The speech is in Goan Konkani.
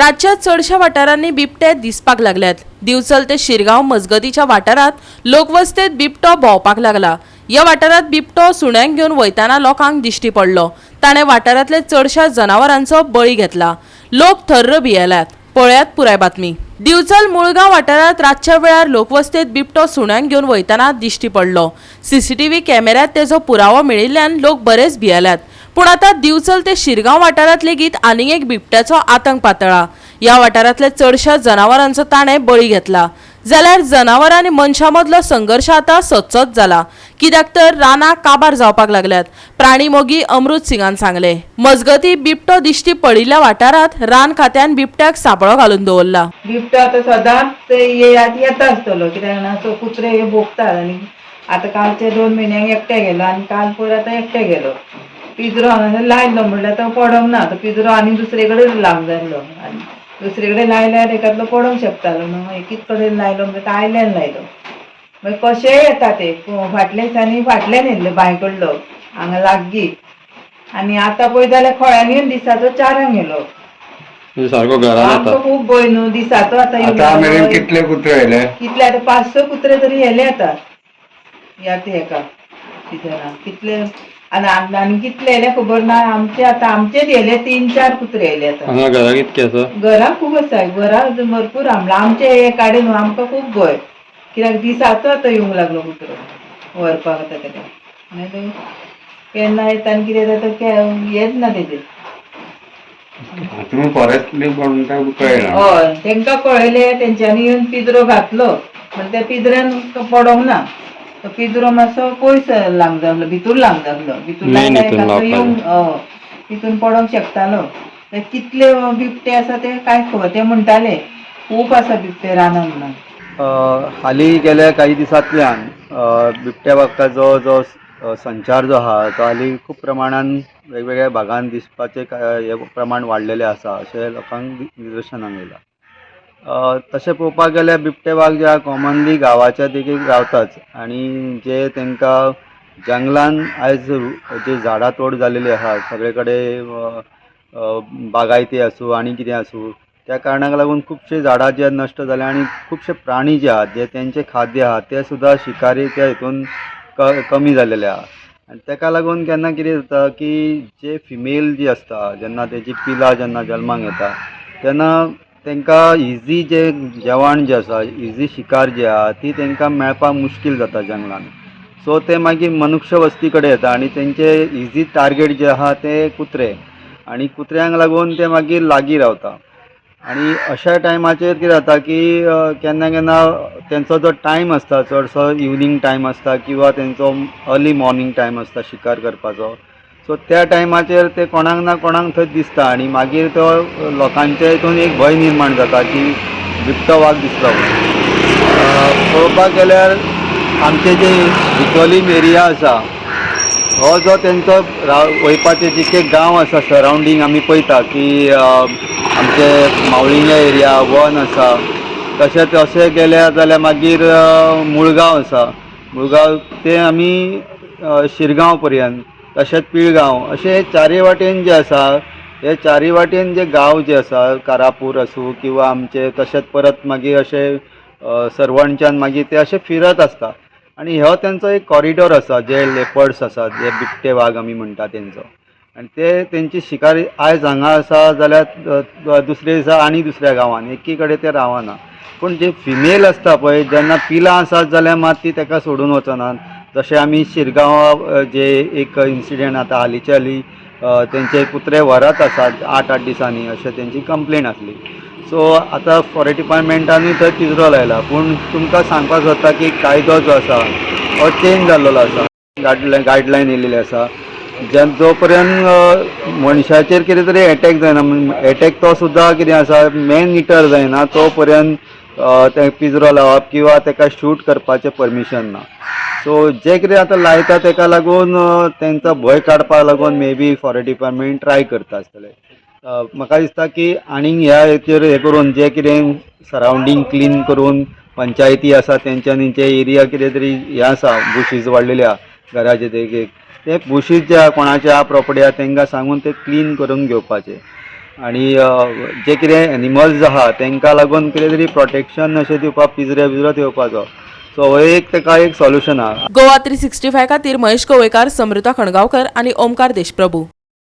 राज्यात चडशा वाठारांनी बिबटे दिसपाक लागल्यात. दिवचल ते शिरगांव मजगतीच्या वाठारांत लोकवस्तेत बिबटो भोंवपाक लागला. ह्या वाठारांत बिबटो सुण्यांक घेवन वयताना लोकांक दिश्टी पडलो. ताणें वाठारांतले चडशा जनावरांचो बळी घेतला. लोक थर्र भियेल्यात. पळयात पुराय बातमी. दिवचल मुळगांव वाठारांत रातच्या वेळार लोकवस्तेत बिबटो सुण्यांक घेवन वयताना दिश्टी पडलो. सीसीटीव्ही कॅमेऱ्यात तेजो पुरावो मेळिल्ल्यान लोक बरेच भियेल्यात. पूण आतां दिवचल ते शिरगांव वाठारांत लेगीत आनीक एक बिबट्याचो आतंक पातळ्ळा. ह्या वाठारांतल्या चडशा जनावरांचो ताणें बळी घेतला. जाल्यार जनावरां आनी मनशां मदलो संघर्श आतां सदचोच जाला. कित्याक तर रानां काबार जावपाक लागल्यात. प्राणी मोगी अमृत सिंगान सांगलें. मजगतीं बिबटो दिश्टी पडिल्ल्या वाठारांत रान खात्यान बिबट्याक सांपळो घालून दवरला. बिबटो आतां सदांच येता आसतलो, कित्याक जाणा, तो कुत्रे हे भोंकतात. आनी आतां कालचे 2 म्हयन्यांक एकटे गेलो आनी काल पयर आतां एकटे गेलो. पिंजरो हांगासर लायलो म्हणल्यार तो पडोंक ना. तो पिंजरो आनी दुसरे कडेन लावंक जाय आसलो, आनी दुसरे कडेन लायल्यार एकादलो पडोंक शकतालो न्हू. एकीच कडेन लायलो म्हणल्यार तो आयल्यान लायलो. मागीर कशेय येता ते. फाटल्या दिसांनी फाटल्यान येयल्ले बांय कडलो हांगा लागीं, आनी आतां पळय जाल्यार खळ्यांनी येवन दिसाचो 4 गेलो. म्हणजे सारको घरान आमकां येता. खूब भंय न्हू दिसाचो आतां येवन आतां मेरेन लागलो. कितले कुत्रे येयले? कितले आतां 5-6 कुत्रे तरी येले आतां ह्या हेका सिजनाक. कितले आनी आनी कितले येले खबर ना. आमचे आतां आमचेच येले 3-4 कुत्रे येले आतां. हांगा घरा कितके आसा? घरां खूब आसा, घरां भरपूर आमला आमचे हे काडे न्हू. आमकां खूब भंय, कित्याक दिसाचो आतां येवंक लागलो कुत्रो व्हरपाक. आतां तेका आनी केन्ना येता आनी कितें जाता हेच ना तेजें. हातून फॉरेस्ट कोण कळना. हय, तेंकां कळयलें, तेंच्यांनी येवन पिंजरो घातलो, पण त्या पिंजऱ्यान पडोंक ना. तो पिंजरो मातसो पयस लावंक जाय आसलो, भितूर लावंक जाय आसलो. भितूर मेन लायल्यार हितून एकादो लावपाक येवन हय तितून पडोंक शकतालो. ते कितले बिबटे आसा ते कांय खबर. ते म्हणटाले खूब आसा बिबटे रानान म्हणून. हालीं गेल्या काही दिसांतल्यान बिबट्या वागाचो जो संचार जो आहा तो हालीं खूब प्रमाणान वेगवेगळ्या भागान दिसपाचें हें प्रमाण वाडलेलें आसा अशें लोकांक निदर्शनाक येयलां. तशें पळोवपाक गेल्यार बिबटे वाग जे आहा कॉमनली गांवाच्या देगेक रावताच, आनी जे तांकां जंगलान आयज जे झाडां तोड जालेली आहा सगळे कडेन, बागायती आसूं आनी कितें आसूं, त्या कारणाक लागून खुबशे झाडां जे नश्ट जाल्या आनी खुबशे प्राणी जे आहात जे तेंचे खाद्य आहा ते सुद्दां शिकारी त्या हितून कमी जालेले आहा. आनी तेका लागून केन्ना कितें जाता की जे फिमेल जी आसता, जेन्ना तेजी पिलां जेन्ना जल्माक येता तेन्ना तांकां इजी जे जेवण जें आसा, इजी शिकार जी आहा ती तांकां मेळपाक मुश्कील जाता जंगलान. सो ते मागीर मनुष्य वस्ती कडेन येता आनी तेंचे इजी टार्गेट जे आहा ते कुत्रे, आनी कुत्र्यांक लागून ते मागीर लागीं रावता. आनी अशा टायमाचेर कितें जाता की केन्ना केन्ना तेंचो जो टायम आसता चडसो इवनींग टायम आसता किंवा तेंचो अर्ली मॉर्नींग टायम आसता शिकार करपाचो. सो त्या टायमाचेर ते कोणाक ना कोणाक थंय दिसता आनी मागीर तो लोकांच्या हितून एक भंय निर्माण जाता की बिबटो वाग दिसलो म्हणून. पळोवपाक गेल्यार आमचे जे बिचोलीम एरिया आसा हो जो तेंचो वयपाचे जितके गांव आसा सरावंडींग आमी पळयता की आमचे मावळिंगे एरिया वन आसा, तशेंच अशें गेल्या जाल्यार मागीर मुळगांव आसा, मुळगांव ते आमी शिरगांव पर्यंत, तशेंच पिळगांव, अशे चारय वाटेन जे आसा हे चारय वाटेन जे गांव जे आसा, कारापूर आसूं किंवा आमचे, तशेंच परत मागीर अशे सर्वणच्यान मागीर ते अशे फिरत आसता. आनी हो तेंचो एक कॉरिडोर आसा, जे लेपर्ड्स आसा, जे बिबटे वाग आमी म्हणटा तेंचो, आनी ते तेंची शिकार आयज हांगा आसा जाल्यार दुसरे दिसा आनी दुसऱ्या गांवान, एकी कडेन ते रावना. पूण जे फिमेल आसता पळय, जेन्ना पिलां आसात जाल्यार मात ती तेका सोडून वचनात. जशें आमी शिरगांव जे एक इन्सिडंट आतां हालींचे हालीं तेंचे कुत्रे व्हरत आसात 8-8 दिसांनी, अशें तेंची कंप्लेन आसली. सो आतां फॉरेस्ट डिपार्टमेंटानूय थंय पिंजरो लायला. पूण तुमकां सांगपाक सोदता की कायदो जो आसा हो चेंज जाल्लो आसा, गायडलायन येयलेली आसा. जो पर्यंत मनशाचेर कितें तरी एटॅक जायना, एटॅक तो सुद्दां कितें आसा मॅन इटर जायना, तो पर्यंत ते पिंजरो लावप किंवा तेका शूट करपाचें परमिशन ना. सो जे कितें आतां लायता तेका लागून तेंचो भंय काडपाक लागून may be forest department try करता आसतले. म्हाका दिसता की आनीक ह्या हेचेर हें करून जे कितें सरावंडींग क्लीन करून पंचायती आसा तेंच्यांनी जे एरिया कितें तरी हें आसा बुशीज वाडलेले आहा घराचे देगेक, ते बुशीज जे कोणाचे आहा प्रॉपर्टी आहा तेंकां सांगून ते क्लीन करून घेवपाचे. आनी जे कितें एनिमल्स आहा तांकां लागून कितें तरी प्रोटेक्शन अशें दिवपाक पिंजरे बिजरो येवपाचो. सो हो एक ताका एक सोल्युशन आहा. गोवा 365 खातीर महेश कवयकार, समृता खणगांवकर आनी ओमकार देशप्रभू.